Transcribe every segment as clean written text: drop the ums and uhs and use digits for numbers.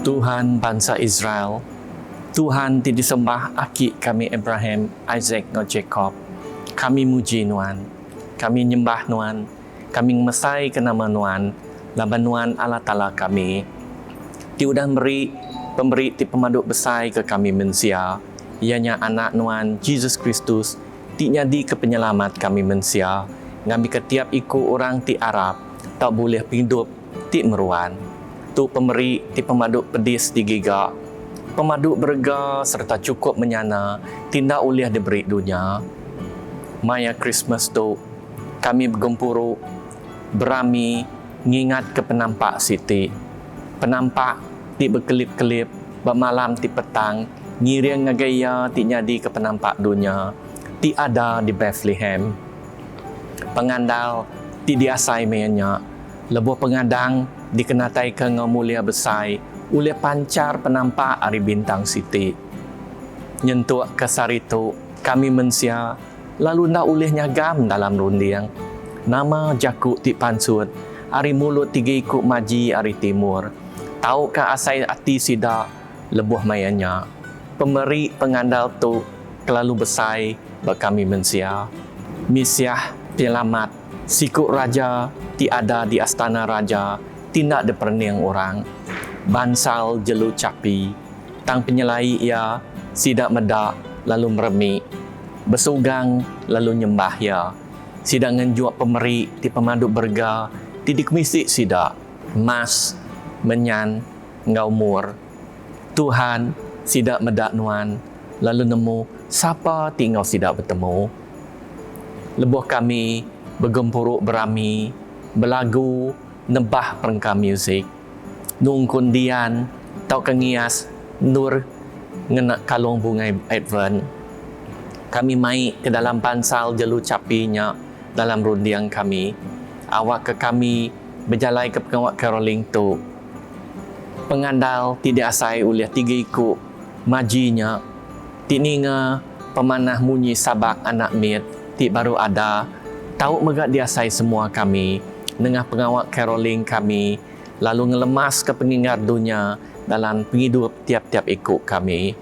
Tuhan bansa Israel, Tuhan ti disembah aki kami Abraham, Isaac enggau Jakob, kami muji Nuan. Kami nyembah Nuan, kami ngemesaika nama Nuan, laban Nuan Allah Taala kami, ti udah meri pemeri ti pemadu besai ke kami mensia, iya nya Anak Nuan, Jesus Kristus, ti nyadika Penyelamat kami mensia, ngambika tiap iku orang ti arap tau bulih pengidup ti meruan. Tu pemeri ti pemadu pedis digiga, pemadu berega sereta chukup menyana ti enda ulih diberi dunya. Maya Krismas tu, kami begempuru, berami ngingatka penampak siti. Penampak ti bekelip-kelip ba malam ti petang ngiring ngagai iya ti nyadika penampak dunya ti ada di Bethlehem. Pengandal ti diasai maya nya lebuh pengadang dikenataika enggau mulia besai ulih panchar penampak ari bintang siti. Nyentuk ke sehari tu, kami mensia lalu enda ulih nyagam dalam runding nama jaku ti pansut ari mulut tiga iku maji ari timur tauka asai ati sida lebuh maya nya. Pemeri pengandal tu kelalu besai ba kami mensia. Mesiah Penyelamat, siku raja ti ada di astana raja ti enda diperening orang, bansal jelu chapi. Tang penyelai iya, sida meda lalu meremi, besugang lalu nyembah iya. Sida ngenjuk pemeri ti pemadu berega ti dikemisi sida, emas, menyan, enggau mur. Tuhan, sida meda Nuan lalu nemu sapa ti enggau sida betemu. Lebuh kami begempuru berami, belagu, nebah perengka muzik, nungkun dian tauka ngias endur ngena kalung bungai Advent, kami mai ke dalam bansal jelu chapi nya dalam runding kami awakka kami bejalaika pengawa caroling tu. Pengandal ti diasai ulih tiga iku maji nya ti ninga pemanah munyi sabak anak mit ti baru ada tau mega diasai semua kami nengah pengawa caroling kami lalu ngelemaska penginggar dunya dalam pengidup tiap-tiap iku kami.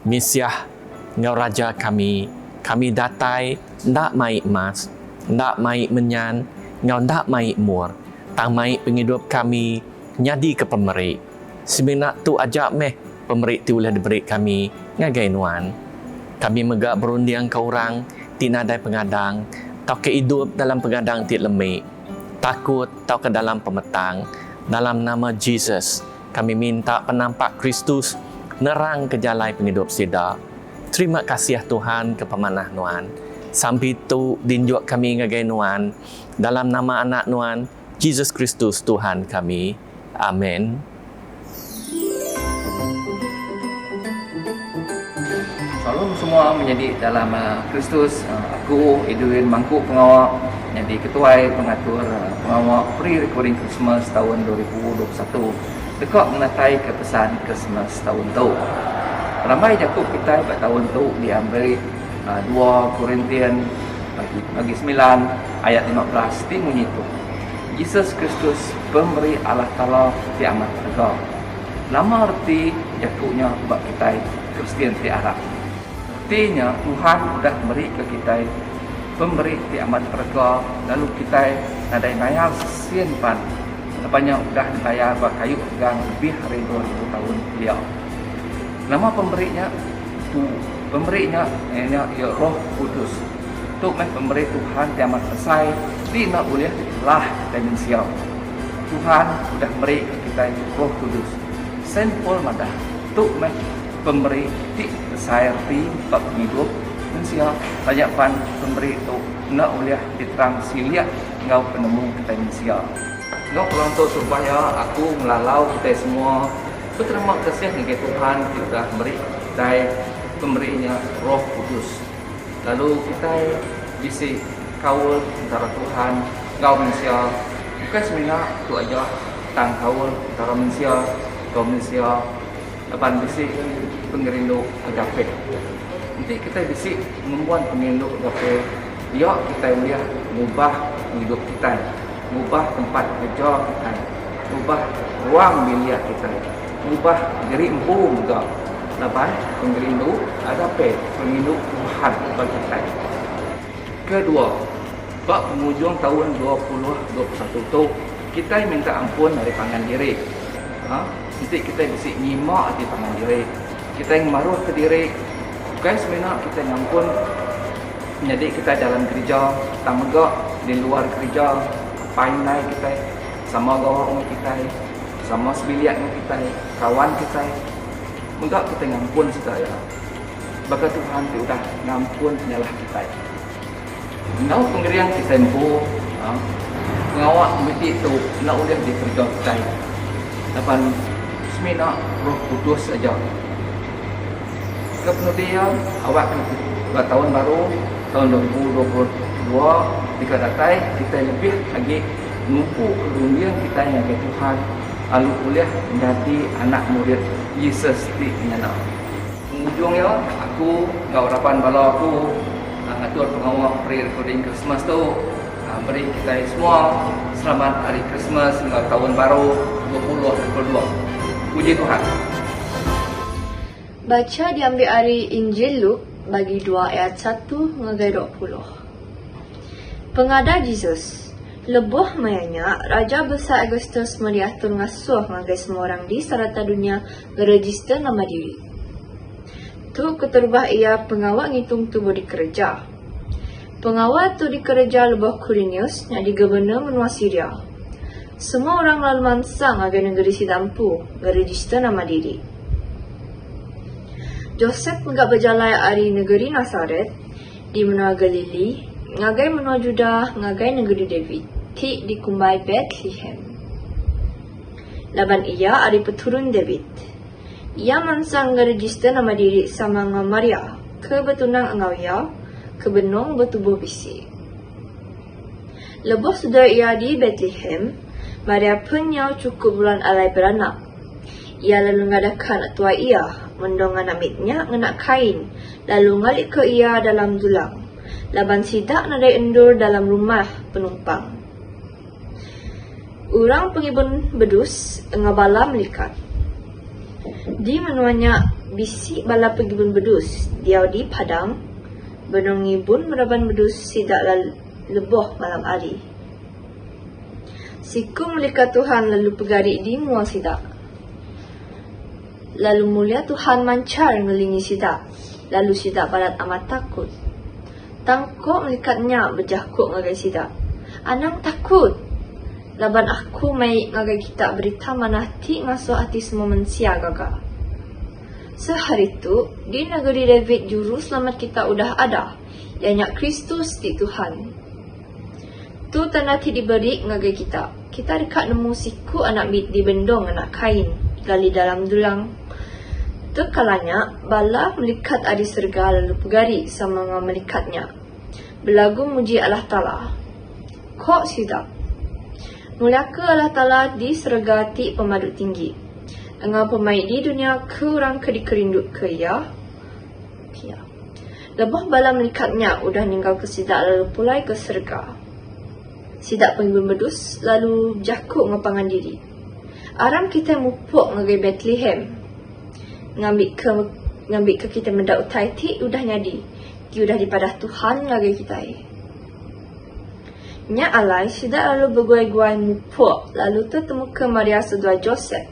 Mesiah enggau Raja kami, kami datai enda mai emas, enda mai menyan enggau enda mai mur. Tang mai pengidup kami nyadika pemeri. Semina tu aja meh pemeri ti ulih diberi kami ngagai Nuan. Kami mega berundingka orang ti nadai pengadang tauka idup dalam pengadang ti lemi, takut tauka dalam pemetang. Dalam nama Jesus, kami minta penampak Kristus nerangka jalai pengidup sida. Terima kasih Tuhan ke pemanah Nuan. Sampi tu dinjuk kami ngagai Nuan. Dalam nama Anak Nuan, Jesus Kristus Tuhan kami. Amen. Shalom semua menyadi dalam Kristus. Aku Edwin mangku pengawa nyadi ketuai pengatur pengawa pre-recording Christmas taun 2021 deka ngenataika pesan Christmas taun tu. Rambai jaku kitai ba taun tu diambi dua Korintian bagi semilan ayat 15 ti munyi tu, Jesus Kristus pemeri Allah Taala ti amat berega. Nama reti jaku nya ba kitai Kristian ti arap? Reti nya Tuhan udah merika kitai pemeri ti amat berega lalu kitai nadai mayar sesen pan laban nya udah dibayar ba kayu regang lebih ari 2000 taun kelia. Nama pemeri nya? Tu pemeri nya iya nya iya Roh Kudus. Tu meh pemeri Tuhan ti amat besai ti enda ulih ditelah kitai mensia. Tuhan udah meri ke kitai Roh Kudus. Saint Paul madah, tu meh pemeri ti besai reti ba pengidup mensia taja pan pemeri tu enda ulih diterang silik enggau penemu kitai mensia. Enggau peluang tu sumpah iya aku ngelalau kitai semua beterima kasih ngagai Tuhan ti udah meri kitai pemeri nya Roh Kudus. Lalu kitai bisi kaul entara Tuhan enggau mensia ukai semina tu aja tang kaul entara mensia enggau mensia laban bisi pengerindu agape. Enti kitai bisi ngembuan pengerindu agape dia kitai ulih ngubah pengidup kitai, ngubah tempat kereja kitai, ngubah ruang bilik kitai. ngubah diri empu mega laban pengerindu agape pengerindu Tuhan ba kitai. Kedua, ba pengujung taun 2021 tu, kitai minta ampun ari pangan diri. Ha, enti kitai bisi nyima ati pangan diri, kitai ngemaruhka diri, ukai semina kitai ngampun menyadi kitai dalam gerija tang mega di luar gerija, apai indai kitai, sama gawa enggau kitai, sama sebilik enggau kitai, kawan kitai, mega kitai ngampun sida iya. Baka Tuhan ti udah ngampun penyalah kitai. Enggau pengering kitai empu, pengawa miti tu enda ulih dikereja kitai laban semina Roh Kudus aja. Ke penudi iya, awak ba taun baru, taun 2022 deka datai, kitai lebih agi numpuka runding kitai ngagai Tuhan lalu ulih nyadi anak murid Jesus ti menyana. Pengujung iya, aku enggau raban bala aku ngatur pengawa pre-recording Krismas tu meri kitai semua selamat Hari Krismas enggau Taun Baru 2022. Puji Tuhan. Bacha diambi ari Injil Luke bagi dua ayat satu ngagai 20. Pengada Jesus. Lebuh maya nya, Raja Besai Augustus meri atur ngasuh ngagai semua orang di serata dunya ngerejister nama diri. Tu keterubah iya pengawa ngitung tubuh dikereja. Pengawa tu dikereja lebuh Kurinius nyadi gubernur menua Siria. Semua orang lalu mansang ngagai nengeri sida empu ngerejister nama diri. Josep mega bejalai ari nengeri Nasaret di menua Galili ngagai menua Judah ngagai nengeri David ti dikumbai Betlehem. Laban iya ari peturun David. Iya mansang ngerejister nama diri sama enggau Maria, ke betunang enggau iya, ke benung betubuh bisi. Lebuh seduai iya di Betlehem, Maria pen nyau chukup bulan alai beranak. Iya lalu ngadaka anak tuai iya, mendung anak mit nya ngena kain, lalu ngalika iya dalam dulang, laban sida nadai endur dalam rumah penumpang. Orang pengibun bedus enggau bala melikat. Di menua nya bisi bala pengibun bedus diau di padang benung ngibun meraban bedus sida lebuh malam hari. Siku melikat Tuhan lalu pegari di mua sida. Lalu mulia Tuhan manchar ngelingi sida, lalu sida balat amat takut. Tang ko melikat nya bejaku ngagai sida, Anang takut! Laban aku mai ngagai kita berita manah ti ngasuh ati semua mensia gaga. Seharitu, di negeri David Juruselamat kita udah ada, iya nya Kristus ti Tuhan. Tu tanda ti diberi ngagai kita, kita deka nemu siku anak mit dibendung ngena kain gali dalam dulang. Tekala nya, bala melikat ari serega lalu pegari sama enggau melikat nya, belagu muji Allah Taala. Ko sida, Muliaka Allah Taala di serega ti pemadu tinggi, enggau pemaik di dunya ke orang ke dikerinduka Iya. Pia. Lebuh bala melikat nya udah ninggalka sida lalu pulai ke serega, sida pengibun bedus lalu bejaku enggau pangan diri. Aram kitai mupuk ngagai Betlehem ngambika ngambika kitai meda utai ti udah nyadi ti udah dipadah Tuhan ngagai kitai. Nya alai sida lalu beguai-guai mupuk lalu tetemuka Maria seduai Josep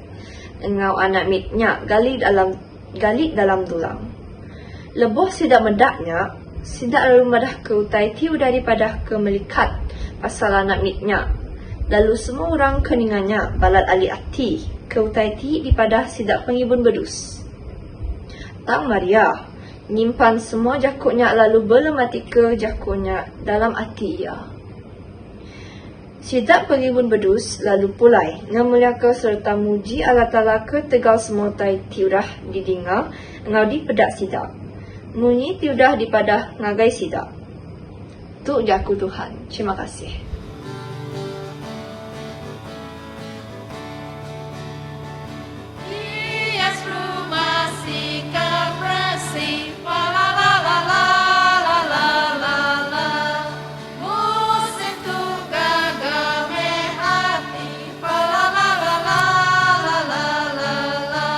enggau anak mit nya gali dalam gali dalam dulang. Lebuh sida meda nya, sida lalu madahka utai ti udah dipadahka melikat pasal anak mit nya, lalu semua orang ke ninga nya balat alit ati ke utai ti dipadah sida pengibun bedus. Tang Maria nyimpan semua jaku nya lalu belematika jaku nya dalam ati iya. Sida pengibun bedus lalu pulai ngemuliaka sereta muji Allah Taala ke tegal semua utai ti udah didinga enggau dipeda sida, munyi ti udah dipadah ngagai sida. Tu jaku Tuhan. Terima kasih. Hias rumah sikap beresi Falalalalalalalala Musim tu gaga meh ati Falalalalalalalala.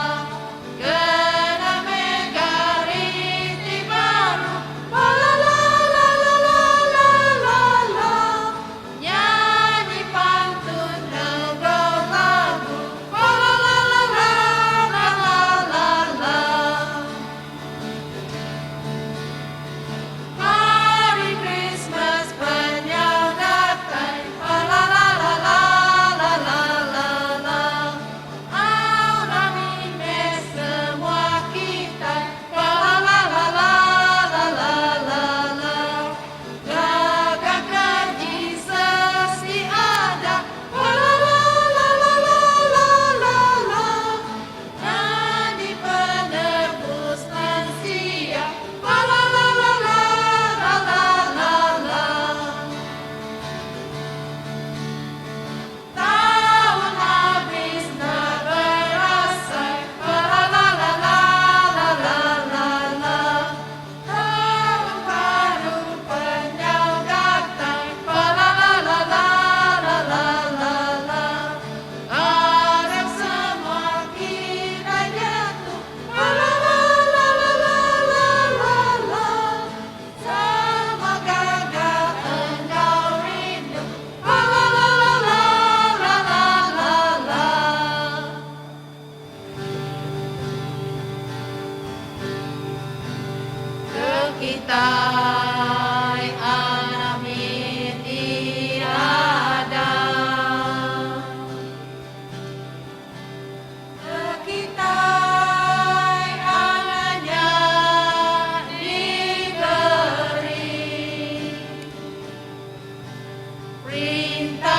Perintah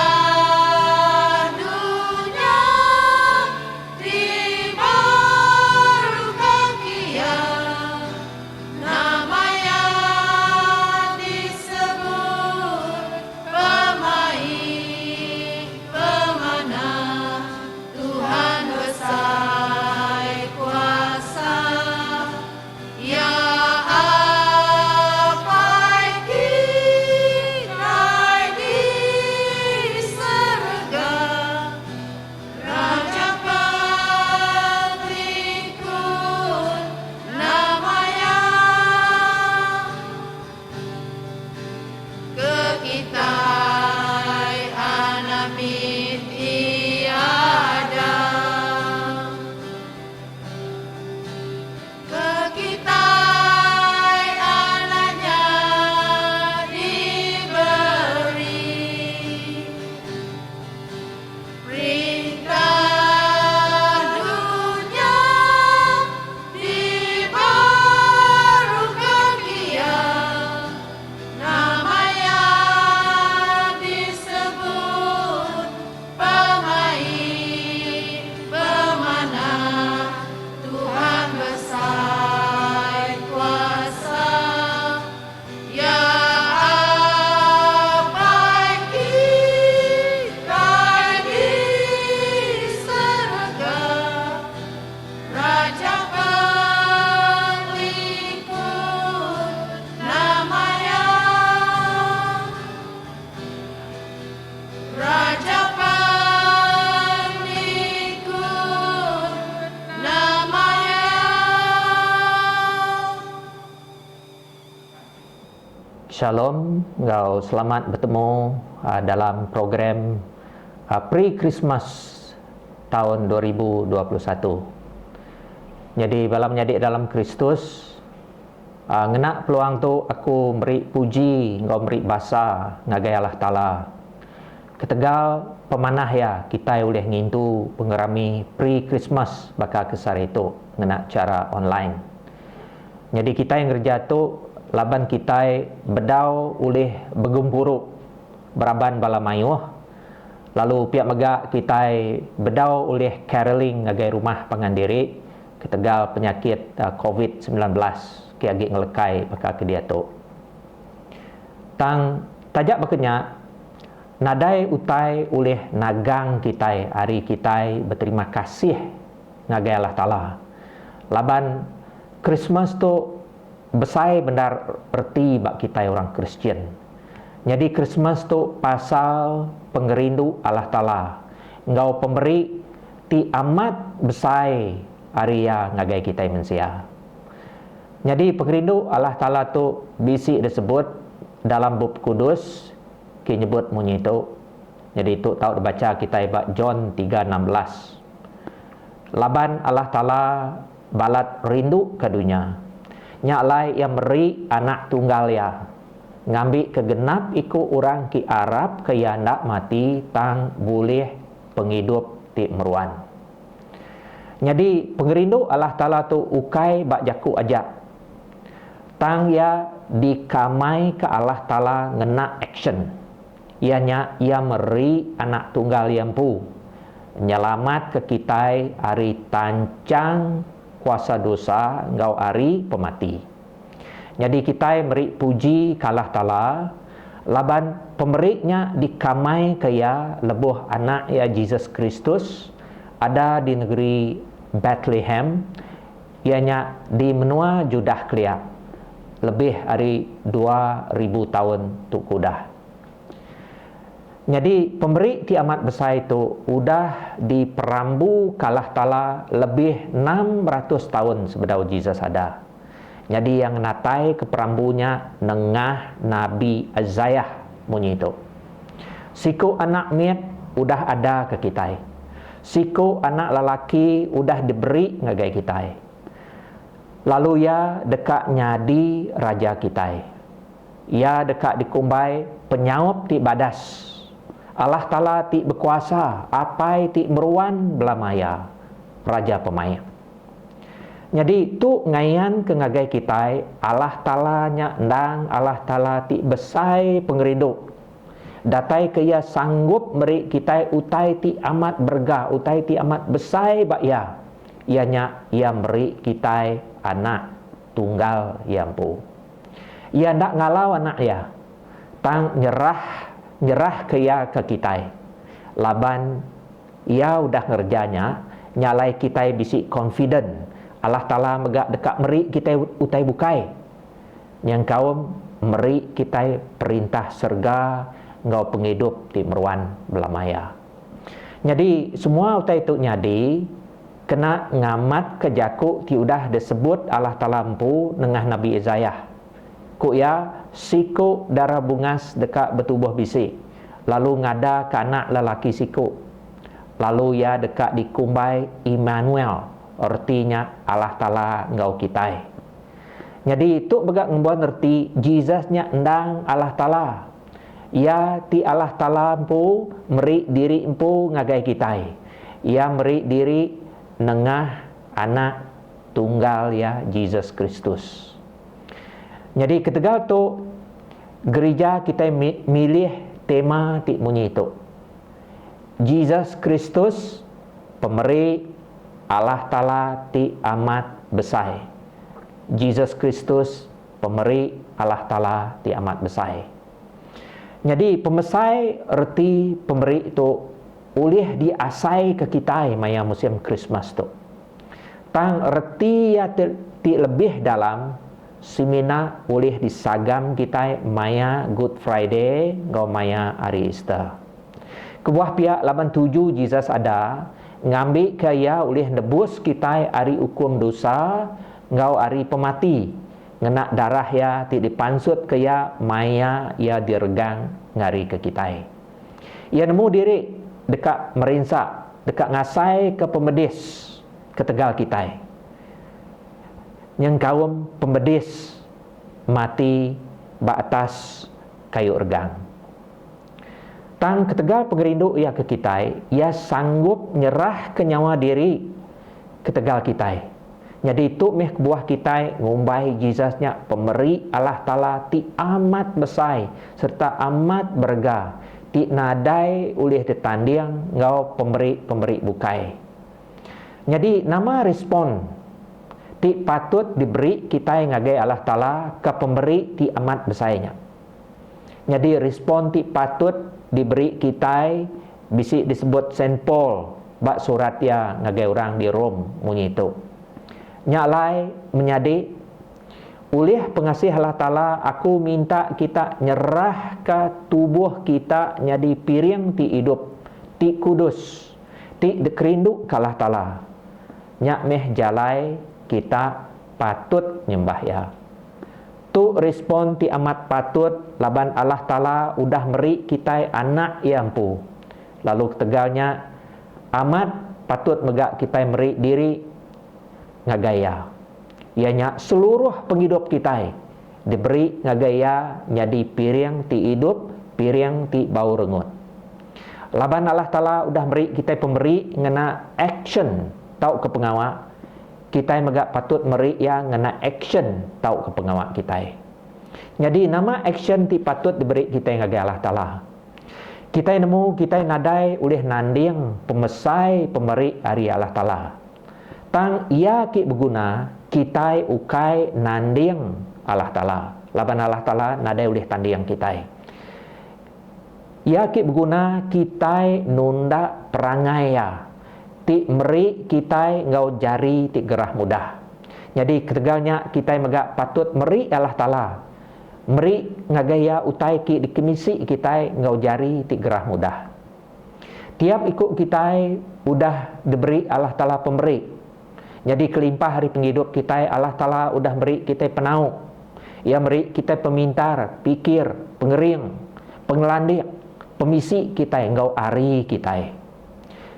dunya ti baru kakia Nama iya disebut Pemaik Pemanah Tuhan Besai Kuasa. Iya Apai kitai di serega, Raja Pengelikun nama Iya. Ke kitai anak mit Iya ada. Ke kitai anak nya diberi. Perintah dunya di baruh kaki Iya, nama Iya disebut Pemaik Pemanah Tuhan Besai Kuasa. Iya Apai kitai di serega, Raja Pengelikun nama Iya. Raja Pengelikun nama Iya. Shalom enggau selamat betemu dalam program Pre-Christmas taun 2021. Nyadi bala menyadi dalam Kristus, ngena peluang tu aku meri puji enggau meri basa ngagai Allah Taala. Ketegal pemanah iya kitai ulih ngintu pengerami Pre-Christmas baka ke sehari tu ngena chara online. Nyadi kitai ngereja tu laban kitai bedau ulih begempuru beraban bala mayuh lalu pia mega kitai bedau ulih caroling ngagai rumah pangan diri ketegal penyakit covid 19 ke agi ngelekai baka ke diatu. Tang taja baka nya nadai utai ulih nagang kitai ari kitai beterima kasih ngagai Allah Taala laban Krismas tu besai bendar reti ba kitai orang Kristian. Nyadi Krismas tu pasal pengerindu Allah Taala enggau pemeri ti amat besai ari Iya ngagai kitai mensia. Nyadi pengerindu Allah Taala tu bisi disebut dalam Bup Kudus ke nyebut munyi tu. Nyadi tu tau dibacha kitai ba John 3:16. Laban Allah Taala balat rinduka dunya. Nya alai Iya meri Anak Tunggal Iya, ngambika genap iku orang ti arapka Iya enda mati tang bulih pengidup ti meruan. Nyadi, pengerindu Allah Taala tu ukai ba jaku aja. Tang iya dikamaika Allah Taala ngena aksyen. Iya nya Iya meri Anak Tunggal Iya Empu nyelamatka kitai ari tanchang kuasa dosa enggau ari pemati. Nyadi kitai meri puji ke Allah Taala laban pemeri nya dikamaika Iya lebuh Anak Iya Jesus Kristus ada di negeri Bethlehem, iya nya di menua Judah kelia, lebih ari 2000 taun tu ke udah. Nyadi, pemeri ti amat besai tu udah diperambu ke Allah Taala lebih 600 taun sebedau Jesus ada. Nyadi iya ngenataika perambu nya nengah Nabi Isaiah munyi tu, Siku anak mit udah ada ke kitai. Siku anak lelaki udah diberi ngagai kitai. Lalu iya deka nyadi raja kitai. Iya deka dikumbai Penyaup ti Badas, Allah Taala ti Bekuasa, Apai ti Meruan belama iya, Raja Pemaik. Nyadi, tu ngayanka ngagai kitai Allah Taala nya endang Allah Taala ti besai pengerindu. Datai ke Iya sanggup meri kitai utai ti amat berega, utai ti amat besai ba Iya, iya nya Iya meri kitai Anak tunggal Iya empu. Iya enda ngalau Anak Iya, tang nyerah nyerahka Iya ke kitai. Laban Iya udah ngereja nya, nya alai kitai bisi confident Allah Taala mega deka meri kitai utai bukai. Nyengkaum meri kitai Perintah serega enggau pengidup ti meruan belama iya. Nyadi, semua utai tu nyadi kena ngamatka jaku ti udah disebut Allah Taala empu nengah Nabi Isaiah. Ku iya, Siku dara bungas deka betubuh bisi, lalu ngadaka anak lelaki siku, lalu iya deka dikumbai Imanuel, reti nya Allah Taala enggau kitai. Nyadi, tu mega ngembuan reti Jesus nya endang Allah Taala. Iya ti Allah Taala empu meri diri empu ngagai kitai. Iya meri diri nengah Anak tunggal Iya, Jesus Kristus. Nyadi ketegal tu, gerija kitai milih tema ti munyi tu, Jesus Kristus pemeri Allah Taala ti amat besai. Jesus Kristus pemeri Allah Taala ti amat besai. Nyadi pemesai reti pemeri tu ulih diasaika kitai maya musim Krismas tu. Tang reti iya ti ti lebih dalam semina ulih disagam kitai maya Good Friday enggau maya Hari Easter. Kebuah pia laban tuju Jesus ada ngambika iya ulih nebus kitai ari ukum dosa enggau ari pemati ngena darah iya ti dipansutka iya maya iya diregang ngarika kitai. Iya nemu diri deka merinsa, deka ngasaika pemedis ketegal kitai, nyengkaum pemedis mati ba atas kayu regang. Tang ketegal pengerindu Iya ke kitai, Iya sanggup nyerahka nyawa diri ketegal kitai. Nyadi tu mih kebuah kitai ngumbai Jesus nya pemeri Allah Taala ti amat besai sereta amat berega ti nadai ulih ditanding enggau pemeri-pemeri bukai. Nyadi nama respon ti patut diberi kitai ngagai Allah Taala ke pemeri ti amat besai nya? Nyadi respon ti patut diberi kitai bisi disebut Saint Paul ba surat iya ngagai orang di Rome munyi tu, Nya alai, menyadi, ulih pengasih Allah Taala aku minta kita nyerahka tubuh kita nyadi piring ti idup, ti kudus, ti dikerinduka Allah Taala. Nya meh jalai kita patut nyembah Iya. Tu respon ti amat patut laban Allah Taala udah meri kitai Anak Iya empu. Lalu ketegal nya, amat patut mega kitai meri diri ngagai Iya. Iya nya seluruh pengidup kitai diberi ngagai Iya nyadi piring ti idup, piring ti bau rengut. Laban Allah Taala udah meri kitai pemeri ngena aksyen tauka pengawa, Kitai mega patut meri iya ngena aksyen tauka pengawa kitai. Nyadi nama aksyen ti patut diberi kitai ngagai Allah Taala? Kitai nemu kitai nadai ulih nanding pemesai pemeri ari Allah Taala. Tang iya ti beguna kitai ukai nanding Allah Taala laban Allah Taala nadai ulih tanding kitai. Iya ti beguna kitai nunda perangai iya ti meri kitai enggau jari ti gerah mudah. Nyadi ketegal nya kitai mega patut meri Allah Taala, meri ngagai Iya utai ti dikemisi kitai enggau jari ti gerah mudah. Tiap iku kitai udah diberi Allah Taala pemeri. Nyadi kelimpah ari pengidup kitai Allah Taala udah meri kitai penau. Iya meri kitai pemintar, pikir, pengering, pengelandik, pemisi kitai enggau ari kitai.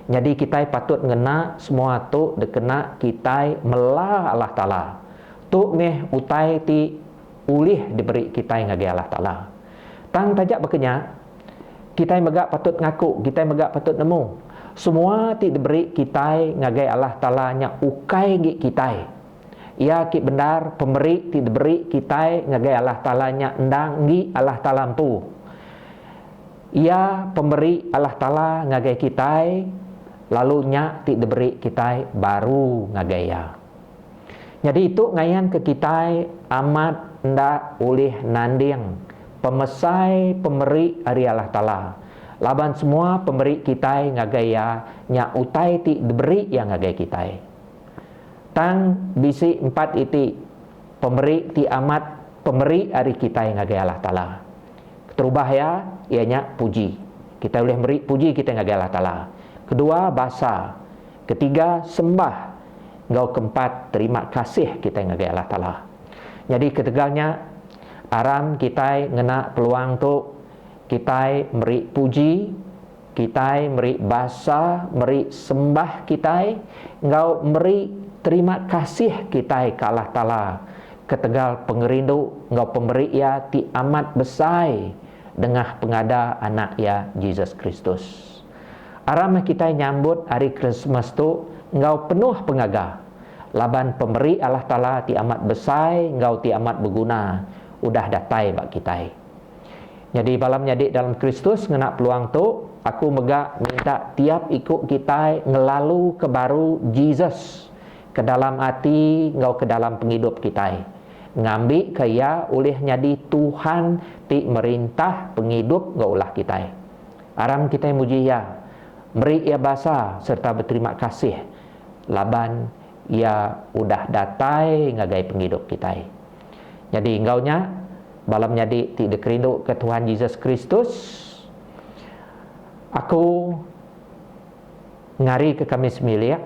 Nyadi kitai patut ngena semua tu dikena kitai mela Allah Taala. Tu meh utai ti ulih diberi kitai ngagai Allah Taala. Tang taja baka nya, kitai mega patut ngaku, kitai mega patut nemu, semua ti diberi kitai ngagai Allah Taala nya ukai agi kitai. Iya ti bendar, pemeri ti diberi kitai ngagai Allah Taala nya endang enggi Allah Taala empu. Iya pemeri Allah Taala ngagai kitai, lalu nya ti diberi kitai baru ngagai Iya. Nyadi tu ngayanka kitai amat enda ulih nanding pemesai pemeri ari Allah Taala, laban semua pemeri kitai ngagai Iya nya utai ti diberi Iya ngagai kitai. Tang bisi empat iti pemeri ti amat pemeri ari kitai ngagai Allah Taala. Keterubah iya, iya nya puji. Kitai ulih meri puji kitai ngagai Allah Taala. Kedua, basa. Ketiga, sembah. Enggau keempat, terima kasih kitai ngagai Allah Taala. Nyadi ketegal nya, aram kitai ngena peluang tu kitai meri puji, kitai meri basa, meri sembah kitai enggau meri terima kasih kitai ke Allah Taala ketegal pengerindu enggau pemeri Iya ti amat besai nengah pengada Anak Iya Jesus Kristus. Aram meh kitai nyambut Hari Krismas tu enggau penuh pengaga, laban pemeri Allah Taala ti amat besai enggau ti amat beguna udah datai ba kitai. Nyadi bala menyadi dalam Kristus ngena peluang tu, aku mega minta tiap iku kitai ngelaluka baru Jesus ke dalam ati enggau ke dalam pengidup kitai, ngambika Iya ulih nyadi Tuhan ti merintah pengidup enggau ulah kitai. Aram kitai muji Iya, meri Iya basa sereta beterima kasih laban Iya udah datai ngagai pengidup kitai. Nyadi enggau nya, bala menyadi ti dikerinduka Tuhan Jesus Kristus, aku ngarika kami semilik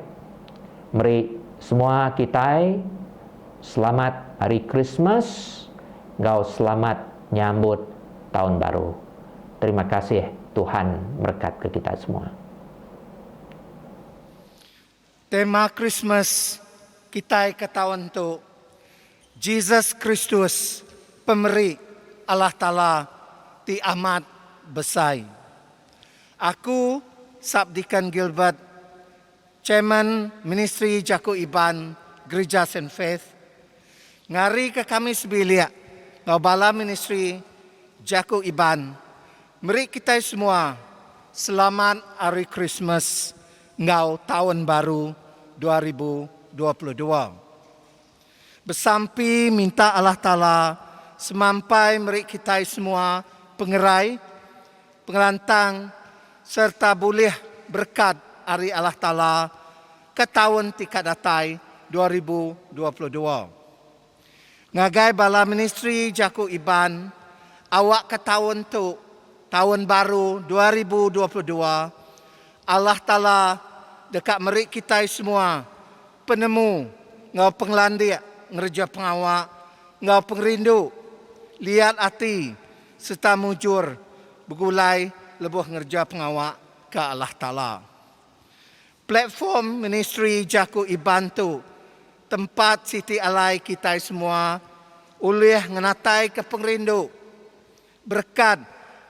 meri semua kitai selamat Hari Krismas enggau selamat nyambut taun baru. Terima kasih Tuhan merekatka kita semua. Tema Krismas kitai ke taun tu, Jesus Kristus Pemeri Allah Taala ti amat besai. Aku Sub-Deacon Gilbert, Chairman Ministri Jaku Iban Gerija Saint Faith, ngarika kami sebilik enggau bala ministri Jaku Iban meri kitai semua Selamat Hari Krismas enggau Taun Baru 2022. Besampi minta Allah Taala semampai meri kitai semua pengerai, pengelantang sereta bulih berekat ari Allah Taala ke taun ti ka datai 2022. Ngagai bala ministri jaku Iban awakka taun tu, taun baru 2022, Allah Taala deka meri kitai semua penemu enggau pengelandik ngereja pengawa enggau pengerindu, liat ati sereta mujur begulai lebuh ngereja pengawa ke Allah Taala. Platform Ministri Jaku Iban tu tempat siti alai kitai semua ulih ngenataika pengerindu, berekat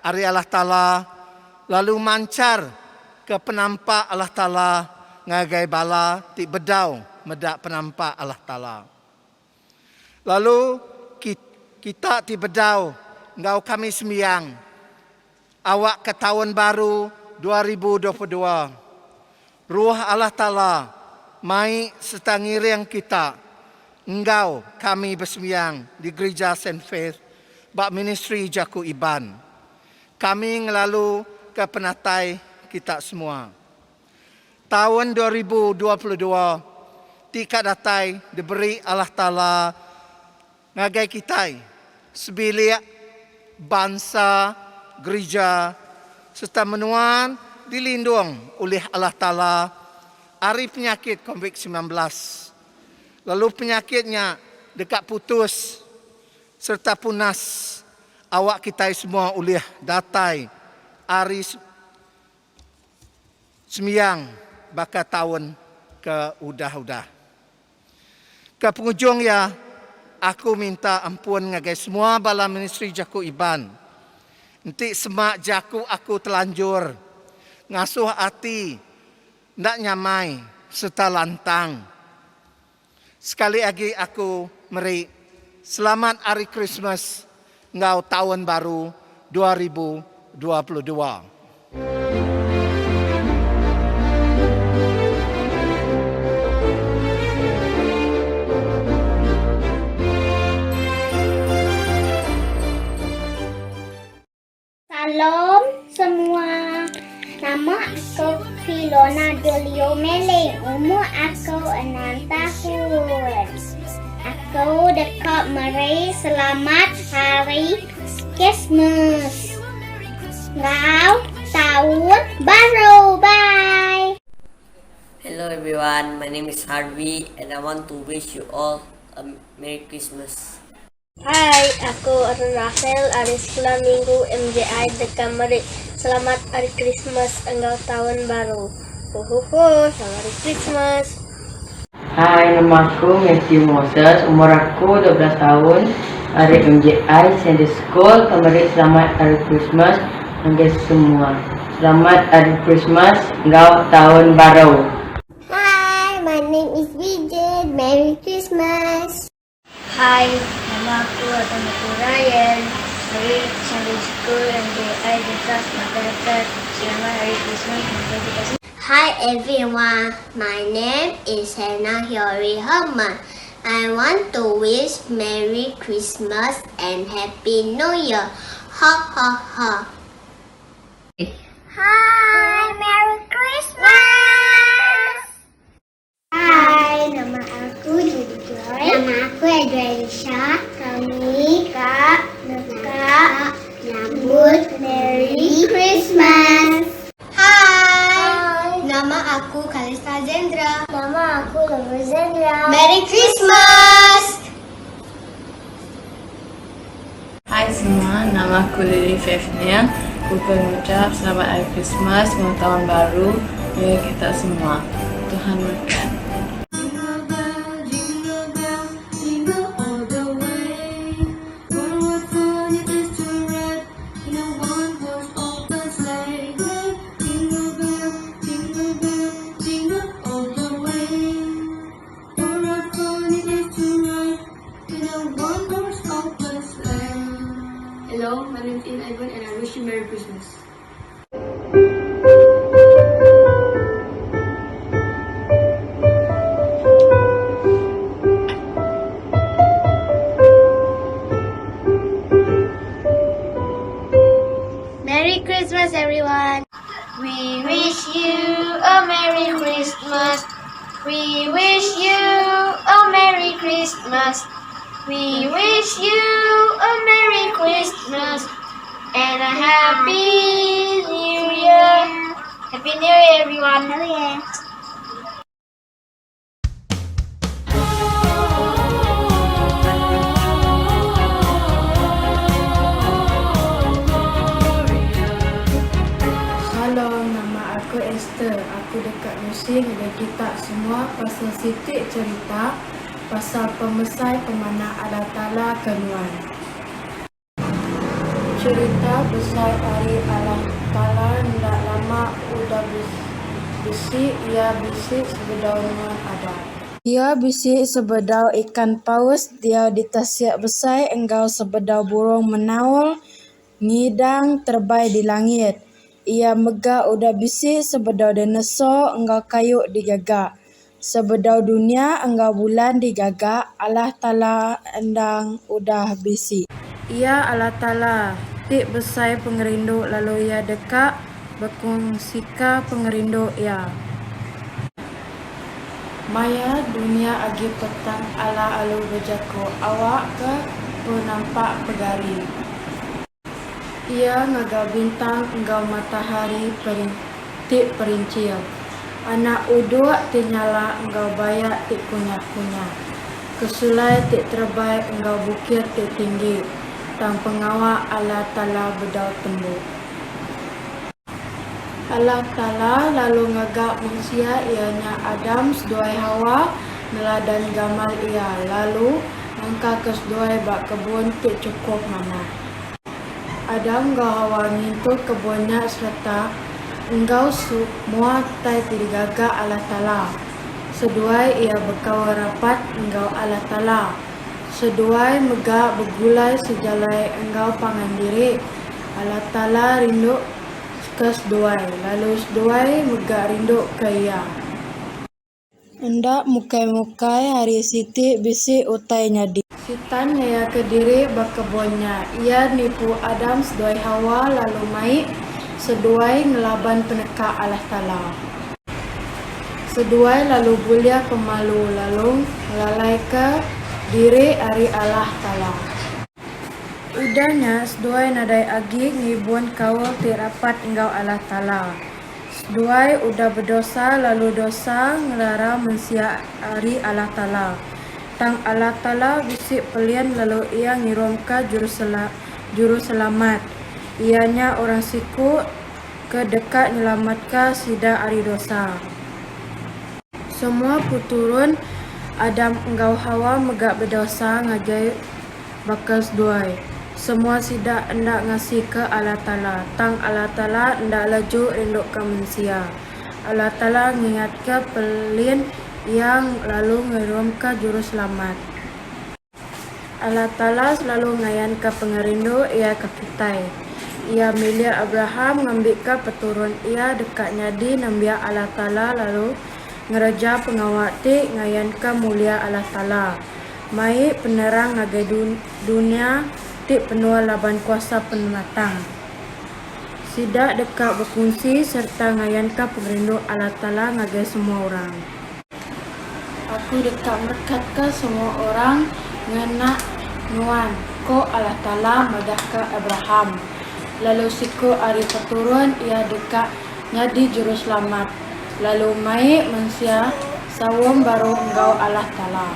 ari Allah Taala lalu manchar ke penampak Allah Taala ngagai bala ti bedau meda penampak Allah Taala. Lalu kita ti bedau enggau kami sembiang awakka taun baru 2022 Ruh Allah Taala mai sereta ngiring kita enggau kami besembiang di Gerija Saint Faith ba Ministri Jaku Iban. Kami ngelalu ke penatai kita semua. Taun 2022 ti ka datai diberi Allah Taala ngagai kitai sebilik, bansa, gerija sereta menua dilindung ulih Allah Taala ari penyakit Covid 19 lalu penyakit nya deka putus sereta punas awak kitai semua ulih datai ari Sembiang baka taun ke udah-udah. Ke pengujung iya, aku minta ampun ngagai semua bala ministri jaku Iban. Enti sema jaku aku telanjur ngasuh ati enda nyamai sereta lantang. Sekali agi aku meri Selamat Hari Krismas enggau Taun Baru 2022. 22. Salam semua. Nama aku Filona Julio Meling. Umur aku 6 tahun. Aku deka meri selamat Hari Christmas enggau Taun Baru. Bye. Hello everyone, my name is Harvey and I want to wish you all a Merry Christmas. Hai, aku Aaron Rafael ari Sekula Minggu MJI deka meri Selamat Hari Krismas enggau Taun Baru. Ho ho ho, Selamat Hari Krismas. Hai, nama aku Matthew Moses, umur aku 12 taun, ari MJI Sunday School ke meri Selamat Hari Krismas ngagai semua. Selamat Hari Krismas enggau Taun Baru. Hi, my name is Vijay. Merry Christmas. Hi, nama aku atau aku Ryan. Ari Sunday School MJI deka madahka Selamat Hari Krismas ngagai kita semua. Hi everyone, my name is Hannah Hyori Herman. I want to wish Merry Christmas and Happy New Year. Ha ha ha. Hi, Merry Christmas! Hai, nama aku Judy Joy. Nama aku Edwin Kami Kak Neka nyambut Merry Christmas. Hai, nama aku Kalista Zendra. Nama aku Lulu Zendra. Merry Christmas. Hai semua, nama aku Lily Fefnia. Aku mengucap selamat Hari Christmas dan Tahun Baru bagi kita semua. Tuhan berkat. Hello, my name is Ian Ivan and I wish you Merry Christmas. Merry Christmas everyone. We wish you a Merry Christmas. We wish you a Merry Christmas. We wish you a Merry Christmas and a Happy New Year. Happy New Year, everyone. New Year. Shalom, nama aku Esther. Aku deka nusi ngagai kita semua pasal siti cherita pasal pemesai pemanah Allah Taala ke nuan. Cherita besai ari Allah Taala enda lama udah bisi, iya bisi sebedau nuan ada. Iya bisi sebedau ikan paus diau di tasik besai enggau sebedau burung menaul ngidang terebai di langit. Iya mega udah bisi sebedau dinosaur enggau kayu digaga. Sebedau dunya enggau bulan digaga, Allah Taala endang udah bisi. Iya Allah Taala ti besai pengerindu lalu Iya deka bekungsika pengerindu Iya. Maya dunya agi petang Allah alu bejaku awakka penampak pegari. Iya ngaga bintang enggau matahari ti perinchil, anak uduk ti nyala enggau bayak ti kunyah-kunyah, kesulai ti terebai enggau bukit ti tinggi, tang pengawa Allah Taala bedau tembu. Allah Taala lalu ngaga mensia iya nya Adam seduai Hawa neladan gamal Iya, lalu ngengkahka seduai ba kebun ti chukup manah. Adam enggau Hawa ngintu kebun nya sereta enggau semua utai ti digaga Allah Taala. Seduai iya bekaul rapat enggau Allah Taala. Seduai mega begulai sejalai enggau pangan diri. Allah Taala rindu ke seduai, lalu seduai mega rindu ke Iya. Enda mukai-mukai hari siti bisi utai nyadi. Sitan ngayaka diri ba kebun nya. Iya nipu Adam seduai Hawa lalu mai seduai ngelaban peneka Allah Taala. Seduai lalu bulih pemalu lalu ngelalaika diri ari Allah Taala. Udah nya seduai nadai agi ngibun kaul ti rapat enggau Allah Taala. Seduai udah bedosa lalu dosa ngelara mensia ari Allah Taala. Tang Allah Taala bisi pelin lalu Iya ngirumka Juruselamat, iya nya orang siku ke deka nyelamatka sida ari dosa. Semua peturun Adam enggau Hawa mega bedosa ngagai Baka seduai, semua sida enda ngasika Allah Taala, tang Allah Taala enda leju rinduka mensia. Allah Taala ngingatka pelin Iya lalu ngirumka Juruselamat. Allah Taala selalu ngayanka pengerindu Iya ke kitai. Iya milih Abraham ngambika peturun iya deka nyadi nembiak Allah Taala lalu ngereja pengawa ti ngayanka mulia Allah Taala. Mai penerang ngagai dunya ti penuh laban kuasa pematang. Sida deka bekunsi sereta ngayanka pengerindu Allah Taala ngagai semua orang. Aku deka merekatka semua orang ngena nuan, ku Allah Taala madahka Abraham. Lalu siku ari peturun iya deka nyadi Juruselamat, lalu mai mensia saum baru enggau Allah Taala.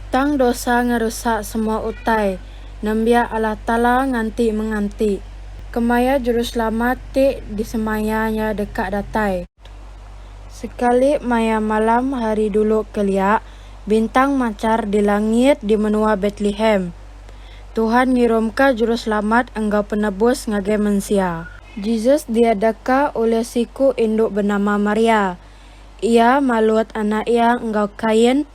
Tang dosa ngerusak semua utai, nembiak Allah Taala nganti menganti kemaya Juruselamat ti disemaya nya deka datai. Sekali maya malam hari dulu kelia, bintang machar di langit di menua Betlehem. Tuhan ngirumka Juruselamat enggau Penebus ngagai mensia. Jesus diadaka ulih siku indu benama Maria. Iya malut anak iya enggau kain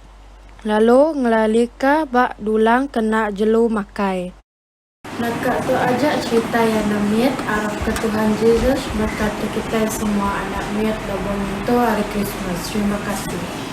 lalu ngelalika ba dulang kena jelu makai. Naka tu aja cherita iya nemit, arapka Tuhan Jesus berkatka kitai semua anak mit lebuh ngintu Hari Krismas. Terima kasih.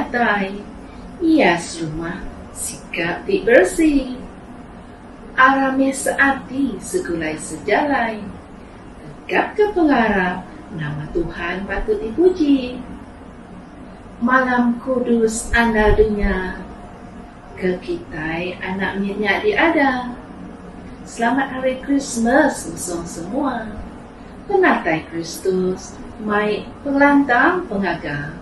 datai. Ias rumah sikap ti beresi. Aram meh seati segulai sejalai. Tegapka pengarap nama Tuhan patut dipuji. Malam kudus andal dunya. Ke kitai anak mit nya diada. Selamat Hari Krismas ngusung semua. Penatai Kristus mai pengelantang pengaga.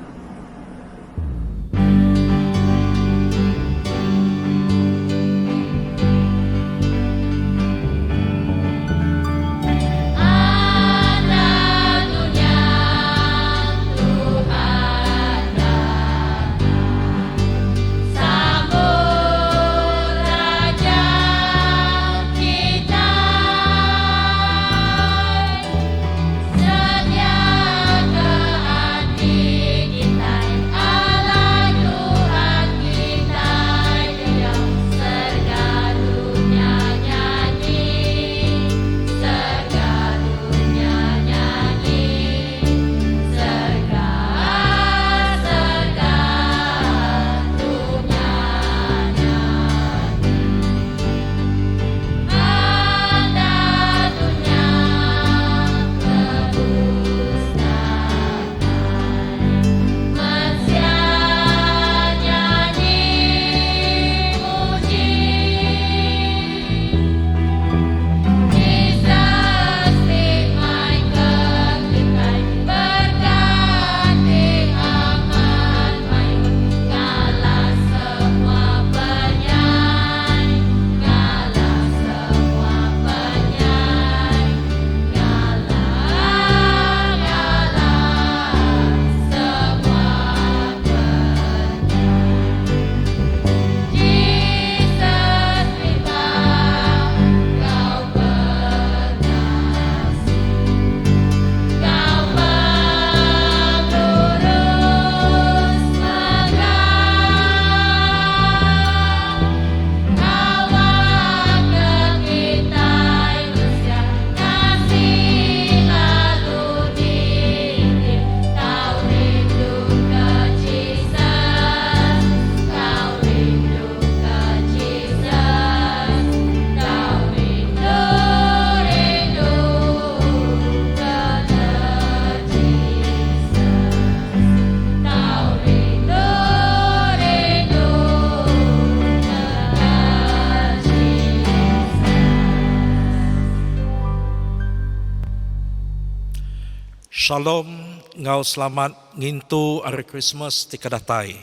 Shalom enggau selamat ngintu Hari Krismas ti ke datai.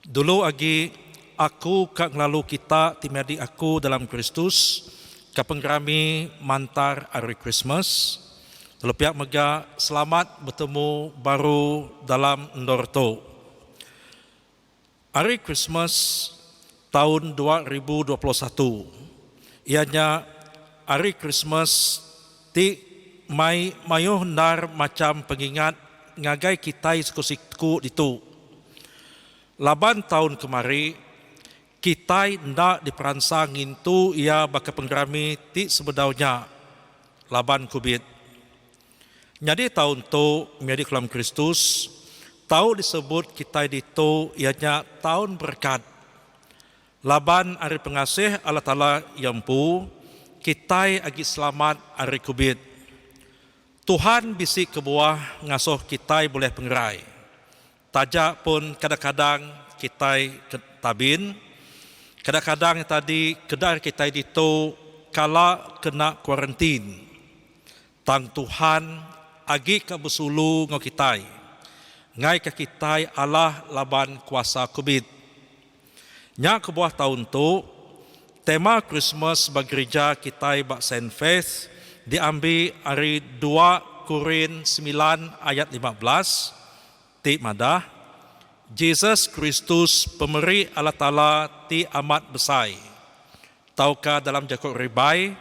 Dulu agi aku ka ngelalu kita ti menyadi aku dalam Kristus ka pengerami mantar Hari Krismas lalu pia mega selamat betemu baru dalam endur tu. Hari Krismas taun 2021 iya nya Hari Krismas ti mai mayuh endar macham pengingat ngagai kitai siku-siku ditu. Laban taun kemari, kitai enda diperansang ngintu iya baka pengerami ti sebedau nya laban kubit. Nyadi taun tu menyadi kelam Kristus, tau disebut kitai ditu iya nya taun berekat. Laban ari pengasih Allah Taala iya empu, kitai agi selamat ari kubit. Tuhan bisi kebuah ngasuh kitai bulih pengerai. Taja pun kadang-kadang kitai ke tabin, kadang-kadang nya tadi kedar kitai ditu kala kena kuarantin. Tang Tuhan agi ka besulu enggau kitai, ngaika kitai alah laban kuasa kubit. Nya kebuah taun tu, tema Krismas ba gerija kitai ba Saint Faith diambi ari dua Korin semilan ayat 15 ti madah, Jesus Kristus pemeri Allah Taala ti amat besai. Tauka dalam jaku ribai,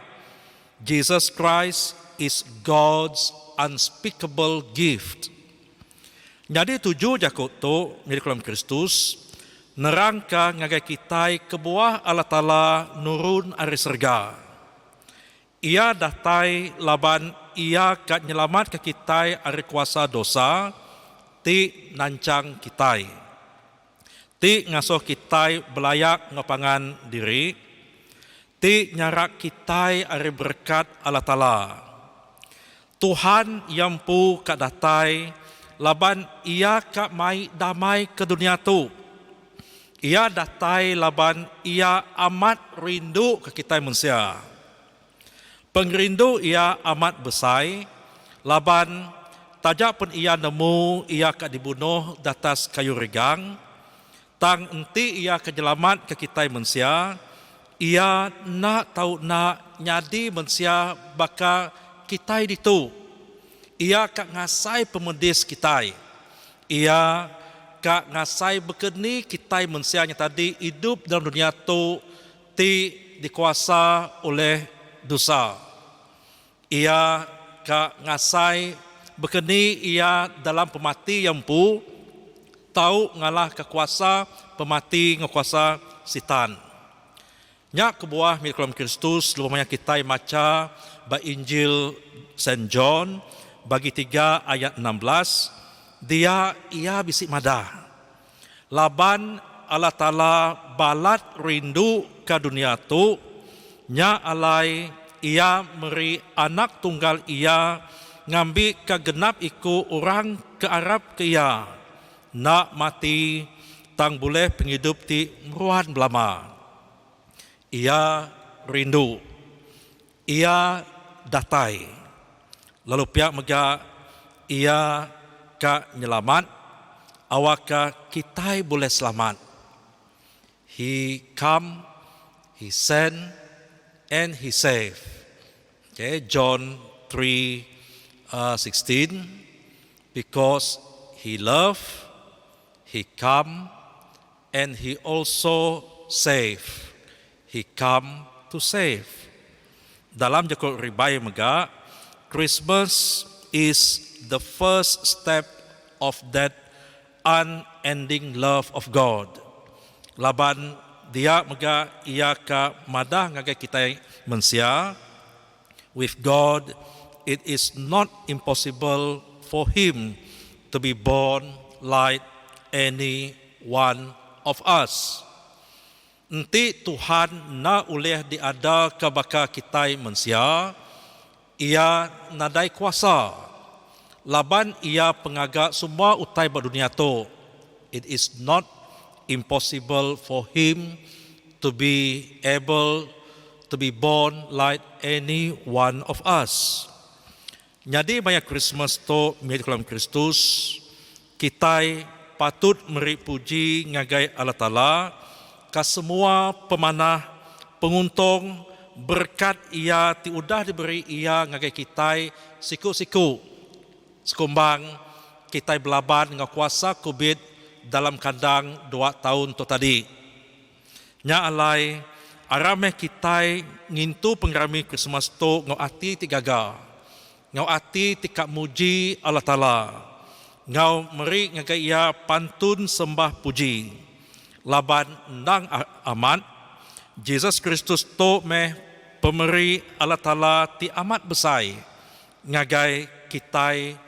Jesus Christ is God's unspeakable gift. Nyadi tuju jaku tu nyadi kelam Kristus nerangka ngagai kitai kebuah Allah Taala nurun ari serega. Iya datai laban Iya ka nyelamatka kitai ari kuasa dosa ti nanchang kitai. ti ngasuh kitai belayak enggau pangan diri, ti nyarak kitai ari berekat Allah Taala. Tuhan Iya empu ka datai laban Iya ka mai damai ke dunya tu. Iya datai laban Iya amat rindu ke kitai mensia. Pengerindu Iya amat besai laban taja pen Iya nemu Iya ka dibunuh datas kayu regang, tang enti Iya ke nyelamat ke kitai mensia, Iya enda tau enda nyadi mensia baka kitai ditu. Iya ka ngasai pemedis kitai. Iya ka ngasai baka ni kitai mensia nya tadi idup dalam dunya tu ti dikuasa oleh dosa. Iya ka ngasai baka ni iya dalam pemati iya empu tau ngalahka kuasa pemati enggau kuasa Sitan. Nya kebuah mih dalam Kristus lebuh maya kitai macha ba Injil Saint John bagi tiga ayat 16 dia iya bisi madah, Laban Allah Taala balat rindu ka dunya tu, nya alai Iya meri Anak Tunggal Iya ngambika genap iku orang ke arapka Iya enda mati tang bulih pengidup ti meruan belama. Iya rindu. Iya datai. Lalu pia mega Iya ka nyelamat awakka kitai bulih selamat. He come, He send and He save. Okay, John 3:16 because He love, He come and He also save. He come to save. Dalam jaku ribai mega, Christmas is the first step of that unending love of God. Laban dia mega iya ka madah ngagai kitai mensia, with God it is not impossible for him to be born like any one of us. Enti Tuhan enda ulih diadaka baka kitai mensia, Iya nadai kuasa. Laban Iya pengaga semua utai ba dunya tu, it is not impossible for Him to be able to be born like any one of us. Nyadi maya Krismas tu mih dalam Kristus, kitai patut meri puji ngagai Allah Taala ka semua pemanah, penguntung, berekat Iya ti udah diberi Iya ngagai kitai siku-siku. Sekumbang kitai belaban enggau kuasa Covid dalam kandang dua taun tu tadi. Nya alai, aram meh kitai ngintu pengerami Krismas tu enggau ati ti gaga, enggau ati ti ka muji Allah Taala, enggau meri ngagai Iya pantun sembah puji. Laban endang amat, Jesus Kristus tu meh pemeri Allah Taala ti amat besai ngagai kitai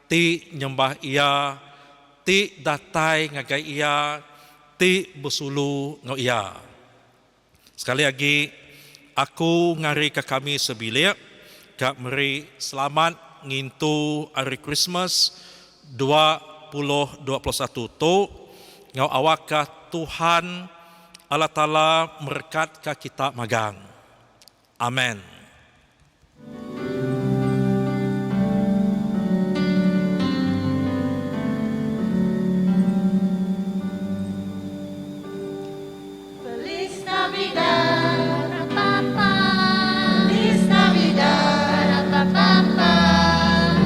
ti nyembah Iya, ti datai ngagai Iya, ti besulu enggau Iya. Sekali agi, aku ngarika kami sebilik ka meri selamat ngintu Hari Krismas 2021 tu enggau awakka Tuhan Allah Taala merekatka kita magang. Amen. Feliz Navidad, Feliz Navidad,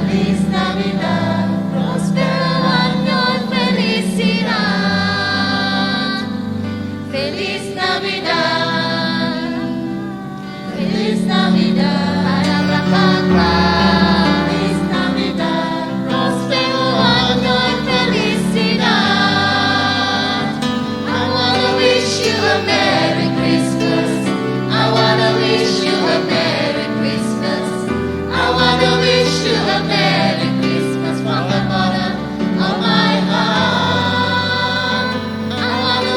Feliz Navidad, Prospero año y felicidad. Feliz Navidad, Feliz Navidad, Feliz Navidad, Prospero año y felicidad. I wanna wish you a Merry Christmas. I wanna wish you a Merry Christmas. I wanna wish you a Merry Christmas from the bottom of my heart. I wanna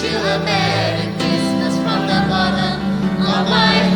wish you a Merry Christmas from the bottom of my.